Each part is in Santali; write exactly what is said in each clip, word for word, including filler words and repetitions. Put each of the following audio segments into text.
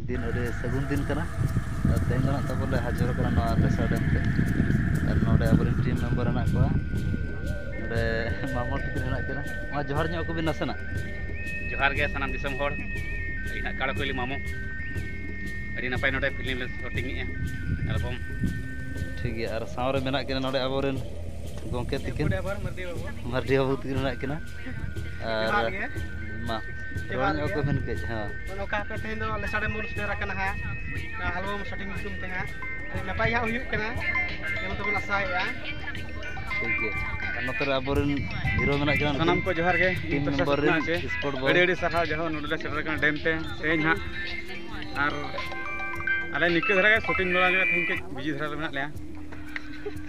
ᱫᱤᱱ ᱟᱹᱰᱤ ᱥᱟᱹᱜᱩᱱ ᱫᱤᱱ ᱠᱟᱱᱟ᱾ ᱟᱨ ᱛᱮᱦᱮᱧ ᱫᱚ ᱱᱟᱜ ᱛᱟᱵᱚᱱ ᱞᱮ ᱦᱟᱡᱚᱨ ᱠᱟᱱᱟ ᱱᱚᱣᱟ ᱞᱮᱥᱟ ᱰᱮᱢ ᱛᱮ᱾ ᱟᱨ ᱱᱚᱰᱮ ᱟᱵᱚᱨᱮᱱ ᱴᱤᱢ ᱢᱮᱢᱵᱟᱨ ᱦᱮᱱᱟᱜ ᱠᱚᱣᱟ᱾ ᱱᱚᱰᱮ ᱢᱟᱢᱚ ᱛᱟᱹᱠᱤᱱ ᱦᱮᱱᱟᱜ ᱠᱤᱱᱟ᱾ ᱢᱟ ᱡᱚᱦᱟᱨ ᱧᱚᱜ ᱟᱠᱚ ᱵᱤᱱ ᱱᱟᱥᱮᱱᱟᱜ᱾ ᱡᱚᱦᱟᱨ ᱜᱮ ᱥᱟᱱᱟᱢ ᱫᱤᱥᱚᱢ ᱦᱚᱲ᱾ ᱤᱧ ᱦᱟᱸᱜ ᱠᱟᱲᱟ ᱠᱩᱭᱞᱤ ᱢᱟᱢᱚ᱾ ᱟᱹᱰᱤ ᱱᱟᱯᱟᱭ ᱱᱚᱰᱮ ᱯᱷᱤᱞᱢ ᱞᱮ ᱥᱩᱴᱤᱝ ᱮᱫᱼᱟ, ᱮᱞᱵᱟᱢ᱾ ᱴᱷᱤᱠ ᱜᱮᱭᱟ, ᱟᱨ ᱥᱟᱶ ᱨᱮ ᱢᱮᱱᱟᱜ ᱠᱤᱱᱟ ᱱᱚᱰᱮ ᱟᱵᱚᱨᱮᱱ ᱜᱚᱢᱠᱮ ᱛᱟᱹᱠᱤᱱ᱾ ᱢᱟᱨᱰᱤ ᱵᱟᱹᱵᱩ᱾ ᱢᱟᱨᱰᱤ ᱵᱟᱹᱵᱩ ᱛᱟᱹᱠᱤᱱ ᱢᱮᱱᱟᱜ ᱠᱤᱱᱟ᱾ ᱟᱨ ᱡᱚᱦᱟᱨ ᱜᱮ᱾ ᱢᱟ, ᱡᱚᱦᱟᱨ ᱨᱚᱲ ᱧᱚᱜ ᱜᱮ᱾ ᱟᱠᱚ ᱵᱤᱱ ᱠᱟᱹᱡ, ᱦᱮᱸ᱾ ᱱᱚᱜᱼᱚ ᱱᱚᱝᱠᱟ ᱠᱟᱛᱮ ᱛᱮᱦᱮᱧ ᱫᱚ ᱞᱮᱥᱟᱲᱮ ᱢᱚᱱᱩᱥ ᱰᱮᱨᱟ ᱠᱟᱱᱟ ᱦᱟᱸᱜ᱾ ᱟᱞᱵᱚᱢ ᱥᱩᱴᱤᱝ ᱧᱩᱛᱩᱢ ᱛᱮ ᱦᱟᱸᱜ᱾ ᱟᱹᱰᱤ ᱱᱟᱯᱟᱭ ᱜᱮ ᱦᱟᱸᱜ ᱦᱩᱭᱩᱜ ᱠᱟᱱᱟ᱾ ᱡᱮᱢᱚᱱ ᱛᱮᱵᱚᱱ ᱟᱥᱟᱭᱮᱫᱼᱟ᱾ ᱴᱷᱤᱠ ᱜᱮᱭᱟ᱾ ᱟᱨ ᱱᱚᱛᱮ ᱨᱮ ᱟᱵᱚᱨᱮᱱ ᱦᱤᱨᱳ ᱢᱮᱱᱟᱜ ᱠᱤᱱᱟ᱾ ᱥᱟᱱᱟᱢ ᱠᱚ ᱡᱚᱦᱟᱨ ᱜᱮ᱾ ᱴᱤᱢ ᱤᱧ ᱯᱟᱦᱴᱟ ᱢᱮᱢᱵᱟᱨ ᱥᱮᱫ ᱨᱮᱱ ᱠᱷᱚᱱᱟᱜ ᱪᱮ ᱥᱯᱳᱨᱴ ᱵᱚᱭ᱾ ᱟᱹᱰᱤ ᱟᱹᱰᱤ ᱥᱟᱨᱦᱟᱣ, ᱡᱟᱦᱟᱸ ᱱᱚᱰᱮ ᱞᱮ ᱥᱮᱴᱮᱨ ᱟᱠᱟᱱᱟ ᱰᱮᱢ ᱛᱮ ᱛᱮᱦᱮᱧ ᱦᱟᱸᱜ᱾ ᱟᱨ ᱟᱞᱮ ᱱᱤᱝᱠᱟᱹ ᱫᱷᱟᱨᱟ ᱜᱮ ᱥᱩᱴᱤᱝ ᱵᱟᱲᱟ ᱧᱚᱜ ᱛᱮᱦᱮᱧ ᱠᱟᱹᱡ ᱵᱤᱡᱤ ᱫᱷᱟᱨᱟ ᱨᱮ ᱢᱮᱱᱟᱜ ᱞᱮᱭᱟ᱾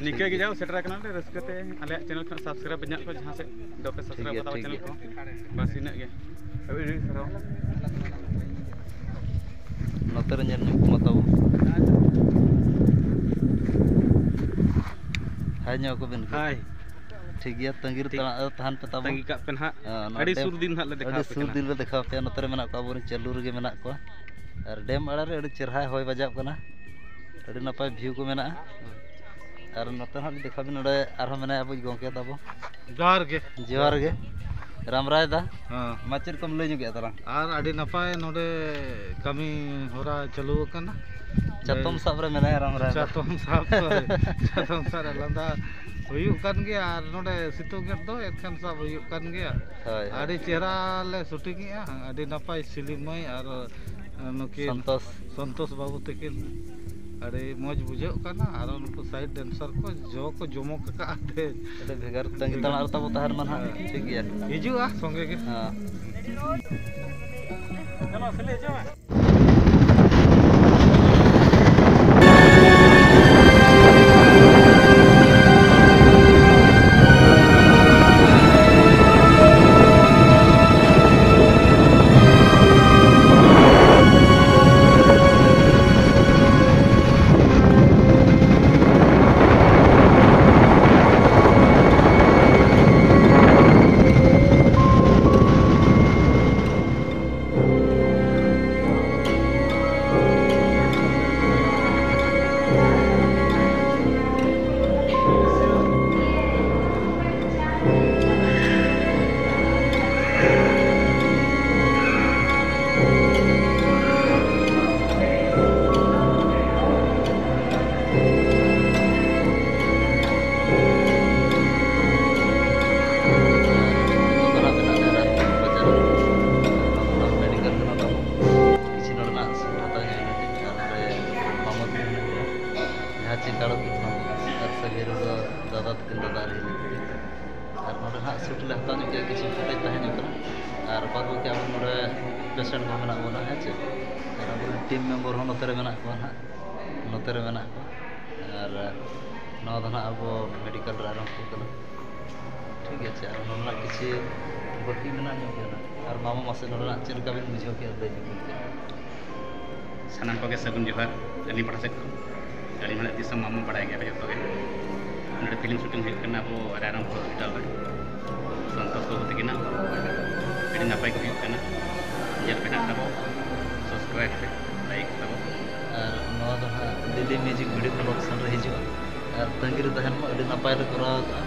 ᱱᱤᱝᱠᱟᱹ ᱜᱮ ᱡᱟᱣ ᱥᱮᱴᱮᱨ ᱟᱠᱟᱱᱟ ᱞᱮ ᱨᱟᱹᱥᱠᱟᱹ ᱛᱮ᱾ ᱟᱞᱮᱭᱟᱜ ᱪᱮᱱᱮᱞ ᱠᱷᱚᱱᱟᱜ ᱥᱟᱵᱥᱠᱨᱟᱭᱤᱵ ᱧᱟᱜ ᱠᱚ ᱡᱟᱦᱟᱸ ᱥᱮᱫ ᱵᱟᱯᱮ ᱴᱷᱤᱠ ᱜᱮᱭᱟ, ᱥᱟᱵᱥᱠᱨᱟᱭᱤᱵ ᱠᱟᱫᱟ ᱴᱷᱤᱠ ᱪᱮᱱᱮᱞ ᱜᱮᱭᱟ᱾ ᱠᱚ᱾ ᱵᱟᱥ ᱤᱱᱟᱹᱜ ᱜᱮ᱾ ᱟᱹᱰᱤ ᱟᱹᱰᱤ ᱥᱟᱨᱦᱟᱣ᱾ ᱱᱚᱛᱮ ᱨᱮ ᱧᱮᱞ ᱧᱚᱜ ᱠᱚᱢᱟ ᱛᱟᱵᱚ᱾ ᱦᱟᱭ ᱧᱚᱜ ᱠᱚ ᱵᱤᱱ᱾ ᱦᱟᱭ᱾ ᱴᱷᱤᱠ ᱜᱮᱭᱟ, ᱛᱟᱺᱜᱤ ᱨᱮ ᱴᱷᱤᱠ᱾ ᱛᱟᱲᱟ-, ᱛᱟᱦᱮᱱ ᱯᱮ ᱛᱟᱵᱚ᱾ ᱛᱟᱺᱜᱤ ᱠᱟᱜ ᱯᱮ ᱱᱟᱦᱟᱜ᱾ ᱦᱮᱸ, ᱱᱚᱣᱟ ᱟᱹᱰᱤ ᱰᱮᱢ, ᱥᱩᱨ ᱫᱤᱱ ᱱᱟᱦᱟᱜ ᱞᱮ ᱫᱮᱠᱷᱟᱣ ᱟᱹᱰᱤ ᱟᱯᱮ ᱥᱩᱨ ᱠᱟᱱᱟ᱾ ᱫᱤᱱ ᱞᱮ ᱫᱮᱠᱷᱟᱣ ᱟᱯᱮᱭᱟ᱾ ᱱᱚᱛᱮ ᱨᱮ ᱢᱮᱱᱟᱜ ᱠᱚᱣᱟ, ᱟᱵᱚᱨᱮᱱ ᱪᱟᱹᱞᱩ ᱨᱮᱜᱮ ᱢᱮᱱᱟᱜ ᱠᱚᱣᱟ᱾ ᱟᱨ ᱰᱮᱢ ᱟᱲᱟ ᱨᱮ ᱟᱹᱰᱤ ᱪᱮᱨᱦᱟᱭ ᱦᱚᱭ ᱵᱟᱡᱟᱜ ᱠᱟᱱᱟ᱾ ᱟᱹᱰᱤ ᱱᱟᱯᱟᱭ ᱵᱷᱤᱭᱩ ᱠᱚ ᱢᱮᱱᱟᱜᱼᱟ᱾ ᱟᱨ ᱱᱚᱛᱮ ᱦᱚᱸ ᱫᱮᱠᱷᱟᱣ ᱵᱤᱱ, ᱱᱚᱰᱮ ᱟᱨᱦᱚᱸ ᱢᱮᱱᱟᱭᱟ ᱟᱵᱚᱭᱤᱡ ᱜᱚᱢᱠᱮ ᱛᱟᱵᱚ᱾ ᱡᱚᱦᱟᱨ ᱜᱮ᱾ ᱡᱚᱦᱟᱨ ᱜᱮ᱾ ᱨᱟᱢ ᱨᱟᱭ ᱫᱟ᱾ ᱦᱮᱸ᱾ ᱢᱟ ᱪᱮᱫ ᱠᱚᱢ ᱞᱟᱹᱭ ᱧᱚᱜ ᱮᱫ ᱛᱟᱞᱟᱝ? ᱟᱨ ᱟᱹᱰᱤ ᱱᱟᱯᱟᱭ ᱱᱚᱰᱮ ᱠᱟᱹᱢᱤ ᱦᱚᱨᱟ ᱪᱟᱹᱞᱩ ᱟᱠᱟᱱᱟ᱾ ᱪᱟᱛᱚᱢ ᱥᱟᱵ ᱨᱮ ᱢᱮᱱᱟᱭᱟ ᱨᱟᱢ ᱨᱟᱭ ᱫᱟ᱾ ᱪᱟᱛᱚᱢ ᱥᱟᱵ ᱨᱮ, ᱪᱟᱛᱚᱢ ᱥᱟᱵ ᱨᱮ ᱞᱟᱸᱫᱟ ᱦᱩᱭᱩᱜ ᱠᱟᱱ ᱜᱮᱭᱟ᱾ ᱟᱨ ᱱᱚᱰᱮ ᱥᱤᱛᱩᱝ ᱮᱫ ᱫᱚ ᱮᱱᱠᱷᱟᱱ ᱥᱟᱵ ᱦᱩᱭᱩᱜ ᱠᱟᱱ ᱜᱮᱭᱟ᱾ ᱦᱳᱭ, ᱦᱳᱭ᱾ ᱟᱹᱰᱤ ᱪᱮᱦᱨᱟ ᱞᱮ ᱥᱩᱴᱤᱝ ᱮᱜᱼᱟ᱾ ᱟᱹᱰᱤ ᱱᱟᱯᱟᱭ ᱥᱤᱞᱤᱢ ᱢᱟᱹᱭ ᱟᱨ ᱱᱩᱠᱤᱱ ᱥᱚᱱᱛᱳᱥ᱾ ᱥᱚᱱᱛᱳᱥ ᱵᱟᱹᱵᱩ ᱛᱟᱹᱠᱤᱱ᱾ ᱟᱹᱰᱤ ᱢᱚᱡᱽ ᱵᱩᱡᱷᱟᱹᱜ ᱠᱟᱱᱟ᱾ ᱟᱨᱚ ᱱᱩᱠᱩ side dancer ᱠᱚ ᱡᱚ ᱠᱚ ᱡᱚᱢᱚᱠ ᱟᱠᱟᱫᱼᱟ ᱛᱮ᱾ ᱟᱹᱰᱤ ᱵᱷᱮᱜᱟᱨ ᱛᱟᱺᱜᱤ ᱛᱟᱲᱟᱜ ᱨᱮ ᱛᱟᱵᱚ ᱛᱟᱦᱮᱱ ᱢᱟ ᱱᱟᱦᱟᱜ᱾ ᱦᱮᱸ᱾ ᱴᱷᱤᱠ ᱜᱮᱭᱟ᱾ ᱦᱤᱡᱩᱜᱼᱟ ᱥᱚᱸᱜᱮ ᱜᱮ᱾ ᱦᱮᱸ᱾ ᱢᱮᱰᱤᱠᱮᱞ ᱠᱟᱱᱟ ᱛᱟᱵᱚ᱾ ᱠᱤᱪᱷᱩ ᱱᱚᱰᱮᱱᱟᱜ ᱥᱩᱨ ᱦᱟᱛᱟᱣ ᱧᱚᱜ ᱞᱟᱹᱜᱤᱫ ᱟᱨ ᱱᱚᱰᱮ ᱢᱟᱢᱟ ᱛᱟᱠᱚ ᱢᱮᱱᱟᱜ ᱠᱚᱣᱟ, ᱡᱟᱦᱟᱸ ᱪᱮ ᱫᱟᱲᱚ ᱠᱚ ᱠᱟᱱᱟ ᱠᱚ, ᱟᱨ ᱥᱟᱹᱜᱟᱹᱭ ᱨᱮᱫᱚ ᱫᱟᱫᱟ ᱛᱟᱹᱠᱤᱱ ᱫᱟᱫᱟ ᱟᱨ ᱦᱤᱞᱤ ᱛᱟᱹᱠᱤᱱ᱾ ᱟᱨ ᱱᱚᱰᱮ ᱦᱟᱸᱜ ᱥᱩᱴ ᱞᱮ ᱦᱟᱛᱟᱣ ᱧᱚᱜ ᱠᱮᱫᱟ, ᱠᱤᱪᱷᱩ ᱯᱷᱩᱴᱮᱡᱽ ᱛᱟᱦᱮᱸ ᱧᱚᱜ ᱠᱟᱱᱟ᱾ ᱟᱨ ᱵᱟᱫ ᱵᱟᱹᱠᱤ ᱟᱵᱚ ᱱᱚᱰᱮ ᱯᱮᱥᱮᱱᱴ ᱠᱚ ᱢᱮᱱᱟᱜ ᱵᱚᱱᱟ, ᱦᱮᱸ ᱪᱮ? ᱟᱨ ᱟᱵᱚᱨᱮᱱ ᱴᱤᱢ ᱢᱮᱢᱵᱟᱨ ᱦᱚᱸ ᱱᱚᱛᱮ ᱨᱮ ᱢᱮᱱᱟᱜ ᱠᱚᱣᱟ ᱦᱟᱸᱜ, ᱱᱚᱛᱮ ᱨᱮ ᱢᱮᱱᱟᱜ ᱠᱚᱣᱟ᱾ ᱟᱨ ᱱᱚᱣᱟ ᱫᱚ ᱦᱟᱸᱜ ᱟᱵᱚ ᱢᱮᱰᱤᱠᱮᱞ ᱨᱮ ᱟᱨᱟᱢᱵᱷᱚ ᱠᱟᱱᱟ᱾ ᱴᱷᱤᱠ ᱟᱪᱷᱮ, ᱟᱨ ᱱᱚᱰᱮᱱᱟᱜ ᱠᱤᱪᱷᱩ ᱵᱟᱹᱠᱤ ᱢᱮᱱᱟᱜ ᱧᱚᱜ ᱜᱮᱭᱟ ᱱᱟᱜ᱾ ᱟᱨ ᱢᱟᱢᱟ ᱢᱟᱥᱮ ᱱᱚᱰᱮᱱᱟᱜ ᱪᱮᱫ ᱞᱮᱠᱟ ᱵᱤᱱ ᱵᱩᱡᱷᱟᱹᱣ ᱠᱮᱫᱟ, ᱞᱟᱹᱭ ᱧᱚᱜ ᱵᱤᱱ ᱥᱮ᱾ ᱥᱟᱱᱟᱢ ᱠᱚᱜᱮ ᱥᱟᱹᱜᱩᱱ ᱡᱚᱦᱟᱨ ᱟᱹᱞᱤᱧ ᱯᱟᱦᱴᱟ ᱥᱮᱫ ᱠᱷᱚᱱ᱾ ᱟᱹᱞᱤᱧ ᱢᱟ ᱱᱟᱜ ᱫᱤᱥᱚᱢ ᱢᱟᱢᱚ ᱵᱟᱲᱟᱭ ᱜᱮᱭᱟ ᱯᱮ ᱡᱚᱛᱚ ᱜᱮ᱾ ᱱᱚᱰᱮ ᱯᱷᱤᱞᱢ ᱥᱩᱴᱤᱝ ᱦᱩᱭᱩᱜ ᱠᱟᱱᱟ ᱟᱵᱚ ᱨᱟᱭᱨᱚᱝᱯᱩᱨ ᱦᱚᱥᱯᱤᱴᱟᱞ ᱨᱮ᱾ ᱥᱚᱱᱛᱳᱥ ᱵᱟᱹᱵᱩ ᱛᱟᱹᱠᱤᱱᱟᱜ ᱟᱹᱰᱤ ᱱᱟᱯᱟᱭ ᱠᱚ ᱦᱩᱭᱩᱜ ᱠᱟᱱᱟ᱾ ᱧᱮᱞ ᱯᱮ ᱱᱟᱜ ᱛᱟᱵᱚ, ᱥᱟᱵᱥᱠᱨᱟᱭᱤᱵᱽ ᱯᱮ, ᱞᱟᱭᱤᱠ ᱛᱟᱵᱚ᱾ ᱟᱨ ᱱᱚᱣᱟ ᱫᱚ ᱦᱟᱸᱜ ᱞᱤᱞᱤ ᱢᱤᱣᱡᱤᱠ ᱵᱷᱤᱰᱤᱭᱳ ᱯᱨᱚᱰᱟᱠᱥᱚᱱ ᱨᱮ ᱦᱤᱡᱩᱜᱼᱟ᱾ ᱟᱨ ᱛᱟᱺᱜᱤ ᱨᱮ ᱛᱟᱦᱮᱱ ᱢᱟ, ᱟᱹᱰᱤ ᱱᱟᱯᱟᱭ ᱞᱮ ᱠᱚᱨᱟᱣ ᱟᱠᱟᱫᱼᱟ᱾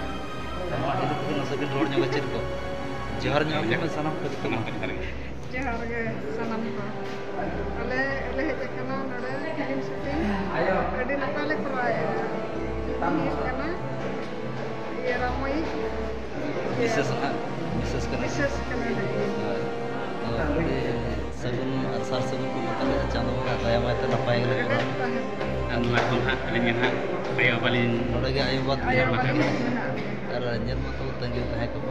ᱟᱨ ᱢᱟ ᱦᱤᱞᱤ ᱛᱟᱹᱠᱤᱱ ᱱᱟᱥᱮ ᱠᱤᱱ ᱨᱚᱲ ᱧᱚᱜᱟ ᱪᱮᱫ ᱠᱚ᱾ ᱡᱚᱦᱟᱨ ᱧᱚᱜ ᱟᱯᱮ ᱥᱟᱱᱟᱢ ᱠᱚ ᱡᱚᱛᱚ ᱢᱟ᱾ ᱥᱟᱱᱟᱢ ᱠᱚ ᱡᱚᱦᱟᱨ ᱜᱮ᱾ ᱡᱚᱦᱟᱨ ᱜᱮ ᱥᱟᱱᱟᱢ ᱠᱚ᱾ ᱟᱞᱮ ᱞᱮ ᱦᱮᱡ ᱟᱠᱟᱱᱟ ᱱᱚᱰᱮ ᱯᱷᱤᱞᱢ ᱥᱩᱴᱤᱝ᱾ ᱟᱹᱰᱤ ᱱᱟᱯᱟᱭ ᱞᱮ ᱠᱚᱨᱟᱣᱮᱫᱼᱟ᱾ ᱤᱧ ᱦᱩᱭᱩᱜ ᱠᱟᱱᱟ ᱤᱭᱟᱹ ᱨᱟᱢᱚᱭᱤ᱾ ᱢᱤᱥᱮᱥ ᱦᱟᱸᱜ, ᱢᱤᱥᱮᱥ ᱠᱟᱱᱟ᱾ ᱢᱤᱥᱮᱥ ᱠᱟᱱᱟ ᱞᱮ᱾ ᱦᱳᱭ᱾ ᱛᱚ, ᱟᱹᱰᱤ ᱥᱟᱹᱜᱩᱱ ᱟᱨ ᱥᱟᱨ ᱥᱟᱹᱜᱩᱱ ᱠᱚ ᱵᱟᱯᱞᱟ ᱪᱟᱸᱫᱚ ᱵᱚᱸᱜᱟ ᱫᱟᱭᱟ ᱢᱟᱭᱟ ᱛᱮ ᱱᱟᱯᱟᱭ ᱜᱮᱞᱮ ᱠᱚᱨᱟᱣᱟ᱾ ᱟᱨ ᱱᱚᱣᱟ ᱠᱚ ᱦᱟᱸᱜ ᱟᱹᱞᱤᱧ ᱜᱮ ᱦᱟᱸᱜ ᱟᱭᱳ ᱵᱟᱵᱟ ᱞᱤᱧ ᱱᱚᱰᱮ ᱜᱮ ᱟᱭᱳ ᱵᱟᱵᱟ ᱛᱟᱹᱠᱤᱱ ᱟᱨ ᱧᱮᱞ ᱢᱟᱛᱚ ᱛᱟᱺᱜᱤ ᱛᱟᱦᱮᱸ ᱠᱚᱜ᱾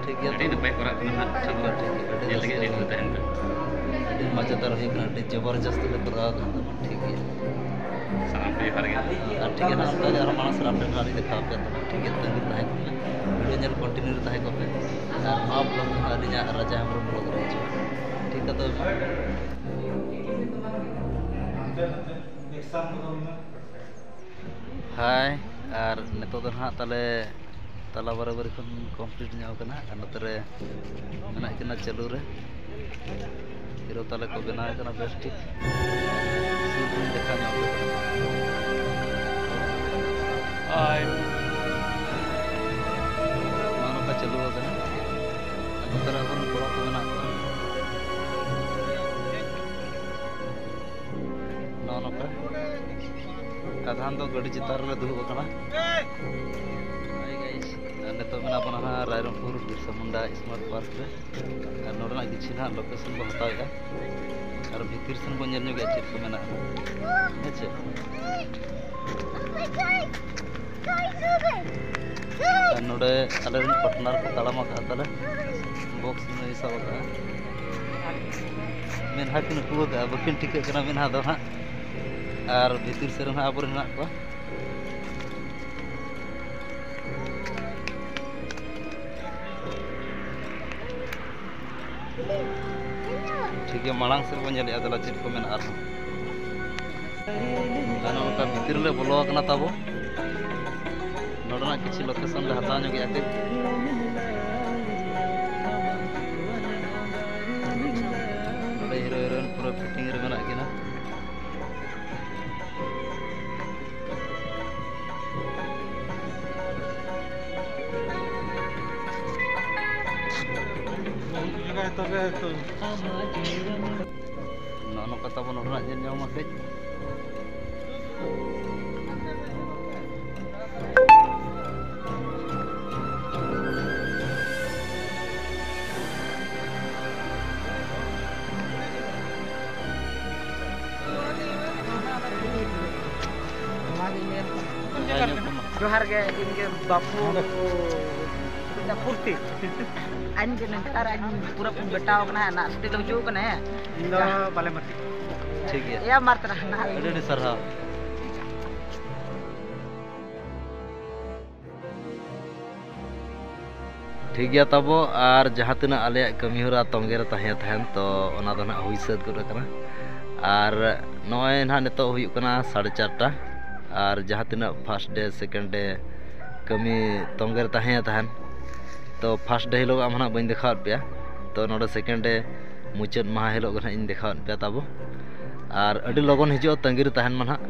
ᱴᱷᱤᱠ ᱜᱮᱭᱟ ᱟᱹᱰᱤ ᱛᱚ? ᱱᱟᱯᱟᱭ ᱠᱚᱨᱟᱣ ᱠᱟᱱᱟ ᱦᱟᱸᱜ᱾ ᱴᱷᱤᱠ ᱜᱮᱭᱟ, ᱴᱷᱤᱠ ᱜᱮᱭᱟ᱾ ᱟᱹᱰᱤ ᱧᱮᱞ ᱞᱟᱹᱜᱤᱫ ᱨᱟᱹᱥᱠᱟᱹ ᱟᱹᱰᱤ ᱜᱮ᱾ ᱨᱟᱹᱥᱠᱟᱹ ᱛᱟᱦᱮᱱ ᱠᱟᱱᱟ᱾ ᱟᱹᱰᱤ ᱢᱚᱡᱮᱫᱟᱨ ᱦᱩᱭᱩᱜ ᱠᱟᱱᱟ, ᱟᱹᱰᱤ ᱡᱚᱵᱚᱨᱡᱚᱥᱛ ᱞᱮ ᱠᱚᱨᱟᱣ ᱠᱟᱱᱟ᱾ ᱴᱷᱤᱠ ᱜᱮᱭᱟ᱾ ᱥᱟᱱᱟᱢ ᱠᱚ ᱡᱚᱦᱟᱨ ᱜᱮ᱾ ᱟᱨ ᱴᱷᱤᱠ ᱜᱮᱭᱟ, ᱱᱟᱦᱟᱜ ᱚᱱᱠᱟ ᱜᱮ ᱟᱨᱚ ᱢᱟᱲᱟᱝ ᱥᱮᱫ update ᱦᱟᱸᱜ ᱞᱤᱧ ᱫᱮᱠᱷᱟᱣ ᱟᱯᱮᱭᱟ᱾ ᱛᱚᱵᱮ ᱴᱷᱤᱠ ᱜᱮᱭᱟ, ᱛᱟᱺᱜᱤ ᱨᱮ ᱛᱟᱦᱮᱸ ᱠᱚᱜ ᱯᱮ᱾ Video ᱧᱮᱞ continue ᱨᱮ ᱛᱟᱦᱮᱸ ᱠᱚᱜ ᱯᱮ᱾ ᱟᱨ ᱱᱚᱣᱟ vlog ᱫᱚ ᱦᱟᱸᱜ ᱟᱹᱞᱤᱧᱟᱜ ᱨᱟᱡᱟ ᱦᱮᱢᱵᱨᱚᱢ vlog ᱨᱮ ᱦᱤᱡᱩᱜᱼᱟ᱾ ᱴᱷᱤᱠ ᱜᱮᱭᱟ, ᱛᱚᱵᱮ᱾ ᱦᱟᱭ, ᱟᱨ ᱱᱤᱛᱚᱜ ᱫᱚ ᱱᱟᱦᱟᱜ ᱛᱟᱞᱮ ᱛᱟᱞᱟ ᱵᱟᱨᱟᱵᱟᱨᱤ ᱠᱷᱚᱱ complete ᱧᱚᱜ ᱠᱟᱱᱟ᱾ ᱟᱨ ᱱᱚᱛᱮ ᱨᱮ ᱢᱮᱱᱟᱜ ᱠᱤᱱᱟ ᱪᱟᱹᱞᱩ ᱨᱮ᱾ ᱦᱤᱨᱳ ᱛᱟᱞᱮ ᱠᱚ ᱵᱮᱱᱟᱣ ᱠᱟᱱᱟ ᱵᱮᱥ ᱴᱷᱤᱠ᱾ ᱥᱩᱨ ᱠᱷᱚᱱ ᱫᱮᱠᱷᱟᱣ ᱧᱚᱜ ᱟᱯᱮ ᱠᱟᱱᱟ᱾ ᱦᱟᱭ᱾ ᱱᱚᱜᱼᱚ ᱱᱚᱝᱠᱟ ᱪᱟᱹᱞᱩ ᱟᱠᱟᱱᱟ᱾ ᱟᱨ ᱱᱚᱛᱮ ᱨᱮ ᱟᱵᱚᱨᱮᱱ ᱠᱚᱲᱟ ᱠᱚ ᱢᱮᱱᱟᱜ ᱠᱚᱣᱟ᱾ ᱱᱚᱜᱼᱚ ᱱᱚᱝᱠᱟ᱾ ᱟᱫᱷᱟᱱ ᱫᱚ ᱜᱟᱹᱰᱤ ᱪᱮᱛᱟᱱ ᱨᱮᱞᱮ ᱫᱩᱲᱩᱵ ᱟᱠᱟᱱᱟ᱾ Hi guys, ᱟᱨ ᱱᱤᱛᱚᱜ ᱢᱮᱱᱟᱜ ᱵᱚᱱᱟ ᱦᱟᱸᱜ ᱨᱟᱭᱨᱚᱝᱯᱩᱨ ᱵᱤᱨᱥᱟ ᱢᱩᱱᱰᱟ smart park ᱨᱮ᱾ ᱟᱨ ᱱᱚᱰᱮᱱᱟᱜ ᱠᱤᱪᱷᱩ ᱱᱟᱦᱟᱜ location ᱵᱚᱱ ᱦᱟᱛᱟᱣᱮᱫᱼᱟ᱾ ᱟᱨ ᱵᱷᱤᱛᱤᱨ ᱥᱮᱱ ᱵᱚᱱ ᱧᱮᱞ ᱧᱚᱜᱮᱫᱼᱟ ᱪᱮᱫ ᱠᱚ ᱢᱮᱱᱟᱜᱼᱟ᱾ ᱦᱮᱸ ᱪᱮ? ᱟᱨ ᱱᱚᱰᱮ ᱟᱞᱮᱨᱮᱱ partner ᱠᱚ ᱛᱟᱲᱟᱢ ᱟᱠᱟᱫ ᱛᱟᱞᱮ, box ᱱᱩᱭ ᱥᱟᱵ ᱟᱠᱟᱫᱼᱟ᱾ ᱢᱮᱫᱦᱟ ᱠᱤᱱ ᱩᱠᱩ ᱟᱠᱟᱫᱼᱟ, ᱵᱟᱹᱠᱤᱱ ᱴᱷᱤᱠᱟᱹᱜ ᱠᱟᱱᱟ ᱢᱮᱫᱦᱟ ᱫᱚ ᱦᱟᱸᱜ᱾ ᱟᱨ ᱵᱷᱤᱛᱤᱨ ᱥᱮᱫ ᱨᱮ ᱦᱟᱸᱜ ᱟᱵᱚᱨᱮᱱ ᱦᱮᱱᱟᱜ ᱠᱚᱣᱟ᱾ ᱴᱷᱤᱠ ᱜᱮᱭᱟ, ᱢᱟᱲᱟᱝ ᱥᱮᱫ ᱵᱚᱱ ᱧᱮᱞᱮᱜᱼᱟ, ᱫᱮᱞᱟ ᱪᱮᱫ ᱠᱚ ᱢᱮᱱᱟᱜᱼᱟ ᱟᱨᱦᱚᱸ᱾ ᱟᱨ ᱱᱚᱜᱼᱚ ᱱᱚᱝᱠᱟ ᱵᱷᱤᱛᱤᱨ ᱨᱮᱞᱮ ᱵᱚᱞᱚ ᱟᱠᱟᱱᱟ ᱛᱟᱵᱚ᱾ ᱱᱚᱰᱮᱱᱟᱜ ᱠᱤᱪᱷᱩ location ᱞᱮ ᱦᱟᱛᱟᱣ ᱧᱚᱜᱮᱜᱼᱟ ᱠᱟᱹᱡ᱾ ᱱᱚᱰᱮ hero heroine ᱯᱩᱨᱟᱹ fitting ᱨᱮ ᱢᱮᱱᱟᱜ ᱠᱤᱱᱟ᱾ ᱛᱚᱵᱮ ᱛᱚ᱾ ᱱᱚᱜᱼᱚ ᱱᱚᱝᱠᱟ ᱛᱟᱵᱚ ᱱᱚᱰᱮᱱᱟᱜ ᱧᱮᱞ ᱧᱟᱢᱚᱜᱼᱟ ᱠᱟᱹᱡ᱾ ᱡᱚᱦᱟᱨ ᱜᱮ, ᱤᱧ ᱜᱮ ᱵᱟᱹᱵᱩ ᱯᱩᱨᱛᱤ᱾ ᱟᱹᱧ ᱜᱮ ᱱᱮᱛᱟᱨ ᱟᱹᱧ ᱯᱩᱨᱟᱹ ᱵᱮᱴᱟᱣ ᱠᱟᱱᱟ, ᱱᱟᱜ ᱥᱴᱮ ᱫᱚ ᱦᱤᱡᱩᱜ ᱠᱟᱱᱟ, ᱦᱮᱸ᱾ ᱤᱧ ᱫᱚ ᱵᱟᱞᱮ ᱢᱟᱹᱴᱤ᱾ ᱴᱷᱤᱠ ᱜᱮᱭᱟ᱾ ᱮᱭᱟ ᱢᱟᱨ ᱛᱟᱨᱟ ᱱᱟᱜ᱾ ᱟᱹᱰᱤ ᱟᱹᱰᱤ ᱥᱟᱨᱦᱟᱣ᱾ ᱴᱷᱤᱠ ᱜᱮᱭᱟ ᱛᱟᱵᱚ, ᱟᱨ ᱡᱟᱦᱟᱸ ᱛᱤᱱᱟᱹᱜ ᱟᱞᱮᱭᱟᱜ ᱠᱟᱹᱢᱤ ᱦᱚᱨᱟ ᱛᱚᱸᱜᱮ ᱨᱮ ᱛᱟᱦᱮᱸ ᱛᱟᱦᱮᱱ, ᱛᱚ ᱚᱱᱟ ᱫᱚ ᱱᱟᱦᱟᱜ ᱦᱩᱭ ᱥᱟᱹᱛ ᱜᱚᱫ ᱟᱠᱟᱱᱟ᱾ ᱟᱨ ᱱᱚᱜᱼᱚᱭ ᱱᱟᱦᱟᱜ ᱱᱤᱛᱚᱜ ᱦᱩᱭᱩᱜ ᱠᱟᱱᱟ ᱥᱟᱲᱮ ᱪᱟᱨᱴᱟ, ᱟᱨ ᱡᱟᱦᱟᱸ ᱛᱤᱱᱟᱹᱜ first day, second day ᱠᱟᱹᱢᱤ ᱛᱚᱸᱜᱮ ᱨᱮ ᱛᱟᱦᱮᱸ ᱛᱟᱦᱮᱱ, ᱛᱚ first day ᱦᱤᱞᱳᱜ ᱟᱢ ᱱᱟᱦᱟᱜ ᱵᱟᱹᱧ ᱫᱮᱠᱷᱟᱣᱟᱫ ᱯᱮᱭᱟ, ᱛᱚ ᱱᱚᱰᱮ second day ᱢᱩᱪᱟᱹᱫ ᱢᱟᱦᱟ ᱦᱤᱞᱳᱜ ᱜᱮ ᱱᱟᱦᱟᱜ ᱤᱧ ᱫᱮᱠᱷᱟᱣᱟᱫ ᱯᱮᱭᱟ ᱛᱟᱵᱚ᱾ ᱟᱨ ᱟᱹᱰᱤ ᱞᱚᱜᱚᱱ ᱦᱤᱡᱩᱜᱼᱟ, ᱛᱟᱺᱜᱤ ᱨᱮ ᱛᱟᱦᱮᱱ ᱢᱟ ᱱᱟᱦᱟᱜ᱾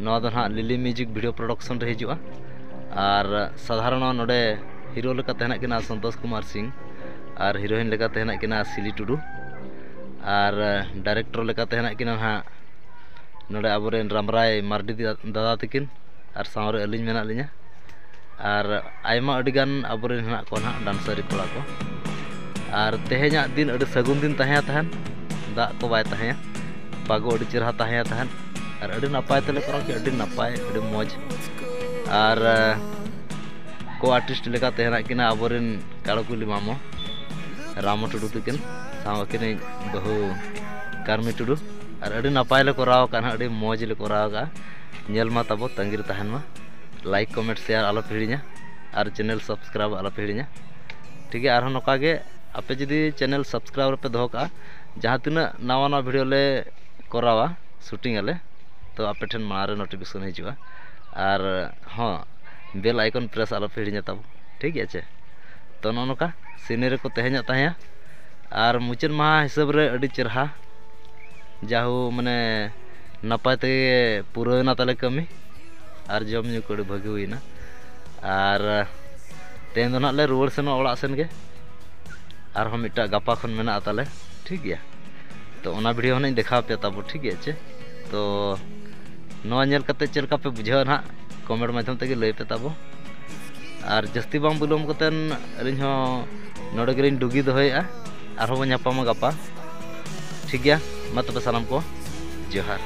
ᱱᱚᱣᱟ ᱫᱚ ᱱᱟᱦᱟᱜ ᱞᱤᱞᱤ ᱢᱤᱣᱡᱤᱠ ᱵᱷᱤᱰᱤᱭᱳ ᱯᱨᱚᱰᱟᱠᱥᱚᱱ ᱨᱮ ᱦᱤᱡᱩᱜᱼᱟ᱾ ᱟᱨ ᱥᱟᱫᱷᱟᱨᱚᱱ ᱱᱚᱰᱮ ᱦᱤᱨᱳ ᱞᱮᱠᱟᱛᱮ ᱦᱮᱱᱟᱜ ᱠᱤᱱᱟ ᱥᱚᱱᱛᱳᱥ ᱠᱩᱢᱟᱨ ᱥᱤᱝ, ᱟᱨ ᱦᱤᱨᱳᱭᱤᱱ ᱞᱮᱠᱟᱛᱮ ᱦᱮᱱᱟᱜ ᱠᱤᱱᱟ ᱥᱤᱞᱤ ᱴᱩᱰᱩ, ᱟᱨ ᱰᱟᱭᱨᱮᱠᱴᱚᱨ ᱞᱮᱠᱟᱛᱮ ᱦᱮᱱᱟᱜ ᱠᱤᱱᱟ ᱱᱟᱦᱟᱜ ᱱᱚᱰᱮ ᱟᱵᱚᱨᱮᱱ ᱨᱟᱢᱨᱟᱭ ᱢᱟᱨᱰᱤ ᱫᱟ-, ᱫᱟᱫᱟ ᱛᱟᱹᱠᱤᱱ, ᱟᱨ ᱥᱟᱶᱨᱮ ᱟᱹᱞᱤᱧ ᱢᱮᱱᱟᱜ ᱞᱤᱧᱟ᱾ ᱟᱨ ᱟᱭᱢᱟ ᱟᱹᱰᱤᱜᱟᱱ ᱟᱵᱚᱨᱮᱱ ᱦᱮᱱᱟᱜ ᱠᱚᱣᱟ ᱱᱟᱦᱟᱜ ᱰᱟᱱᱥᱟᱨᱤ ᱠᱚᱲᱟ ᱠᱚ᱾ ᱟᱨ ᱛᱮᱦᱮᱧᱟᱜ ᱫᱤᱱ ᱟᱹᱰᱤ ᱥᱟᱹᱜᱩᱱ ᱫᱤᱱ ᱛᱟᱦᱮᱸ ᱛᱟᱦᱮᱱ, ᱫᱟᱜ ᱠᱚ ᱵᱟᱭ ᱛᱟᱦᱮᱸᱭᱟ, ᱯᱟᱜᱚ ᱟᱹᱰᱤ ᱪᱮᱨᱦᱟ ᱛᱟᱦᱮᱸ ᱛᱟᱦᱮᱱ, ᱟᱨ ᱟᱹᱰᱤ ᱱᱟᱯᱟᱭ ᱛᱮᱞᱮ ᱠᱚᱨᱟᱣ ᱠᱮᱫᱟ, ᱟᱹᱰᱤ ᱱᱟᱯᱟᱭ, ᱟᱹᱰᱤ ᱢᱚᱡᱽ᱾ ᱟᱨ ᱠᱳ ᱟᱨᱴᱤᱥᱴ ᱞᱮᱠᱟᱛᱮ ᱦᱮᱱᱟᱜ ᱠᱤᱱᱟ ᱟᱵᱚᱨᱮᱱ ᱠᱟᱲᱚᱠᱩᱞᱤ ᱢᱟᱢᱚ ᱨᱟᱢᱚ ᱴᱩᱰᱩ ᱛᱟᱹᱠᱤᱱ, ᱥᱟᱶ ᱟᱹᱠᱤᱱᱤᱡ ᱵᱟᱹᱦᱩ ᱠᱟᱨᱢᱤ ᱴᱩᱰᱩ᱾ ᱟᱨ ᱟᱹᱰᱤ ᱱᱟᱯᱟᱭ ᱞᱮ ᱠᱚᱨᱟᱣ ᱟᱠᱟᱫᱼᱟ ᱱᱟᱦᱟᱜ, ᱟᱹᱰᱤ ᱢᱚᱡᱽ ᱞᱮ ᱠᱚᱨᱟᱣ ᱟᱠᱟᱫᱼᱟ᱾ ᱧᱮᱞ ᱢᱟ ᱛᱟᱵᱚ, ᱛᱟᱺᱜᱤ ᱨᱮ ᱛᱟᱦᱮᱱ ᱢᱟ᱾ ᱞᱟᱭᱤᱠ, ᱠᱚᱢᱮᱱᱴ, ᱥᱮᱭᱟᱨ ᱟᱞᱚ ᱯᱮ ᱦᱤᱲᱤᱧᱟ, ᱟᱨ ᱪᱮᱱᱮᱞ ᱥᱟᱵᱥᱠᱨᱟᱭᱤᱵ ᱟᱞᱚ ᱯᱮ ᱦᱤᱲᱤᱧᱟ᱾ ᱴᱷᱤᱠ ᱜᱮᱭᱟ, ᱟᱨᱦᱚᱸ ᱱᱚᱝᱠᱟ ᱜᱮ ᱟᱯᱮ ᱡᱩᱫᱤ ᱪᱮᱱᱮᱞ ᱥᱟᱵᱥᱠᱨᱟᱭᱤᱵ ᱨᱮᱯᱮ ᱫᱚᱦᱚ ᱠᱟᱜᱼᱟ, ᱡᱟᱦᱟᱸ ᱛᱤᱱᱟᱹᱜ ᱱᱟᱣᱟ ᱱᱟᱣᱟ ᱵᱷᱤᱰᱤᱭᱳ ᱞᱮ ᱠᱚᱨᱟᱣᱟ, ᱥᱩᱴᱤᱝ ᱟᱞᱮ, ᱛᱚ ᱟᱯᱮ ᱴᱷᱮᱱ ᱢᱟᱲᱟᱝ ᱨᱮ ᱱᱳᱴᱤᱯᱷᱤᱠᱮᱥᱚᱱ ᱦᱤᱡᱩᱜᱼᱟ᱾ ᱟᱨ ᱦᱚᱸ, ᱵᱮᱞ ᱟᱭᱠᱚᱱ ᱯᱨᱮᱥ ᱟᱞᱚ ᱯᱮ ᱦᱤᱲᱤᱧᱟ ᱛᱟᱵᱚ, ᱴᱷᱤᱠ ᱜᱮᱭᱟ ᱪᱮ? ᱛᱚ ᱱᱚᱜᱼᱚ ᱱᱚᱝᱠᱟ ᱥᱤᱱᱮᱨᱤ ᱠᱚ ᱛᱮᱦᱮᱧᱟᱜ ᱛᱟᱦᱮᱸᱭᱟ᱾ ᱟᱨ ᱢᱩᱪᱟᱹᱫ ᱢᱟᱦᱟ ᱦᱤᱥᱟᱹᱵ ᱨᱮ ᱟᱹᱰᱤ ᱪᱮᱨᱦᱟ, ᱡᱟᱦᱳ, ᱢᱟᱱᱮ ᱱᱟᱯᱟᱭ ᱛᱮᱜᱮ ᱯᱩᱨᱟᱹᱣᱮᱱᱟ ᱛᱟᱞᱮ ᱠᱟᱹᱢᱤ᱾ ᱟᱨ ᱡᱚᱢ ᱧᱩ ᱠᱚ ᱟᱹᱰᱤ ᱵᱷᱟᱹᱜᱤ ᱦᱩᱭᱱᱟ᱾ ᱟᱨ ᱛᱮᱦᱮᱧ ᱫᱚ ᱱᱟᱦᱟᱜ ᱞᱮ ᱨᱩᱣᱟᱹᱲ ᱥᱮᱱᱚᱜᱼᱟ ᱚᱲᱟᱜ ᱥᱮᱱ ᱜᱮ᱾ ᱟᱨᱦᱚᱸ ᱢᱤᱫᱴᱟᱜ ᱜᱟᱯᱟ ᱠᱷᱚᱱ ᱢᱮᱱᱟᱜᱼᱟ ᱛᱟᱞᱮ, ᱴᱷᱤᱠ ᱜᱮᱭᱟ᱾ ᱛᱚ ᱚᱱᱟ ᱵᱷᱤᱰᱤᱭᱳ ᱦᱚᱸ ᱱᱟᱜ ᱤᱧ ᱫᱮᱠᱷᱟᱣ ᱟᱯᱮᱭᱟ ᱛᱟᱵᱚ, ᱴᱷᱤᱠ ᱜᱮᱭᱟ ᱪᱮ? ᱛᱚ ᱱᱚᱣᱟ ᱧᱮᱞ ᱠᱟᱛᱮ ᱪᱮᱫ ᱞᱮᱠᱟ ᱯᱮ ᱵᱩᱡᱷᱟᱹᱣᱟ ᱱᱟᱦᱟᱜ, ᱠᱚᱢᱮᱱᱴ ᱢᱟᱫᱽᱫᱷᱚᱢ ᱛᱮᱜᱮ ᱞᱟᱹᱭ ᱯᱮ ᱛᱟᱵᱚ᱾ ᱟᱨ ᱡᱟᱹᱥᱛᱤ ᱵᱟᱝ ᱵᱤᱞᱚᱢ ᱠᱟᱛᱮ ᱟᱹᱞᱤᱧ ᱦᱚᱸ ᱱᱚᱰᱮ ᱜᱮᱞᱤᱧ ᱰᱩᱜᱤ ᱫᱚᱦᱚᱭᱮᱫᱼᱟ᱾ ᱟᱨᱦᱚᱸ ᱵᱚᱱ ᱧᱟᱯᱟᱢᱟ ᱜᱟᱯᱟ, ᱴᱷᱤᱠ ᱜᱮᱭᱟ? ᱢᱟ ᱛᱚᱵᱮ ᱥᱟᱱᱟᱢ ᱠᱚ ᱡᱚᱦᱟᱨ᱾